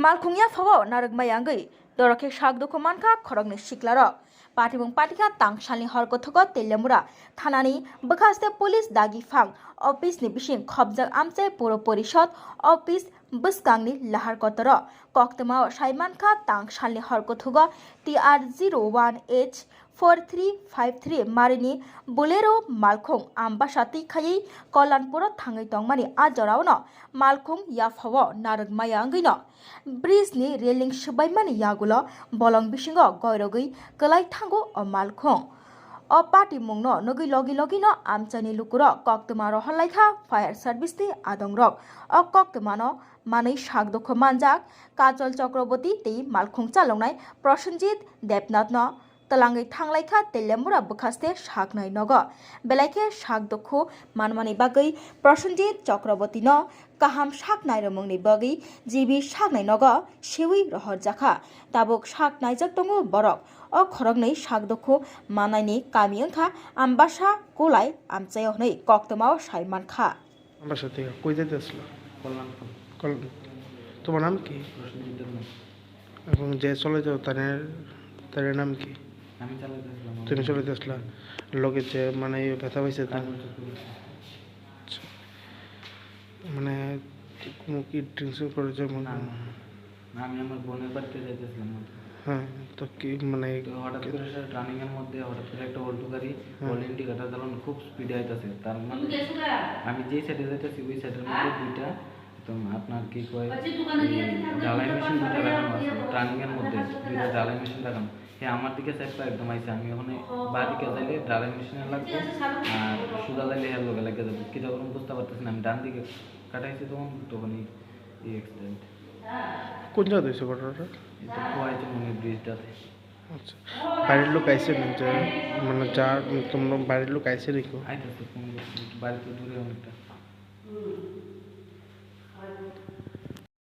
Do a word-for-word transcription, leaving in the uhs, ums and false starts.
Malkhung yaphao narwkmaya wngwi dorok khe sak dukhu mankha khoroknwi siklarok. Patimung patikha tangsalni hor kothogo Teliamura thanani bwkhaste police dagi phang office ni bising khopjak amchai puro porishod office bwskangni lahar kotoro koktwmao sai mankha tangsalni hor kothogo T R zero one H four three five three marini Bolero malkhung ambasa twi khaiwi Kollanpuro thangwi tongmani a joraono malkhung yaphao narwkmaya wngwino bridge ni railing swbaimani yagulo bolong bisingo goirogwi kwlai thango o malkhung. O patimungno nugwi logi logino amchaini lukurok koktwma rohorlaikha fire service ni adongrok. O koktwmano manwi sak dukhu manjak Kajol Chakraborty tei malkhung chaloknai Prosenjit Debnathno twlangwi thanglaikha Teliamura bwkhaste saknai nogo. Belai khe sak dukhu manmani bagwi Prosenjit Chakrabortyno kaham saknai rwmungni bagwi G B saknai nogo sewi rohorjakha. Tabuk sak naijak tongo borok. O khoroknwi sak dukhu mannaini kami wngkha Ambasa Kulai amchaio hwnwi koktwmao sai mankha. আমার সাথে কই যাইতে আসলো? কল্যাণপুর। কল-, তোমার নাম কি? প্রসেনজিৎ দেবনাথ। এবং যে চলে যাও, তার, তার নাম কি? আমি চালাইতে আসলাম। তুমি চালাইতে আসলা? লগে যে, মানে, ব্যথা পাইছে, তার? কাজল চক্রবর্তী। আচ্ছা। মানে, কোনো কি ড্রিঙ্কস করেছে? না, না, না। না, আমি আমার বোনের বাড়িতে যাইতেছিলাম আর কি। হ্যাঁ, তো কি মানে তো হঠাৎ কি করে সে টার্নিং এর মধ্যে হঠাৎ করে একটা অল্টো গাড়ি হ্যাঁ। অল ইন্ডিকেটর জ্বালানো খুব স্পিডে আইতাছে। তার মানে তুমি গেছো গা? আমি যেই সাইডে যাইতেছি ওই সাইডের মধ্যে দুইটা একদম আপনার কি কয় ওই যে দোকানে এই গিয়ে আছে, থাকবে, ঢালাই দুটো মেশিন দুইটা পাঁচ লাখানো টাকা আছে, দিয়ে টার্নিং এর মধ্যে পাঁচশো টাকা দুইটা আছে। ঢালাই মেশিন লাখানো। সে আমার দিকে সাইড পায় একদম আইছে, আমি ওখানে ও, বাঁ দিকে ও, যাইলে ঢালাই মেশিনে লাগবে, ঠিক আছে, সামনে আর সোজা যাইলে হের লগে লাগে যাবে। কিতা করুন বুঝতে পারতেছি না, আমি ডান দিকে কাটাইছি তখন, তখনই এই অ্যাক্সিডেন্ট। কোন জায়গাতে হয়েছে ঘটনাটা? এটা খোয়াইছে মনে হয় ব্রিজটাতে। আচ্ছা, বাড়ির লোক আইছে না? যে মানে যা তোমরা বাড়ির লোক আইছে নাকি? আইতেছে, ফোন করছে, বাড়ি তো দূরে অনেকটা।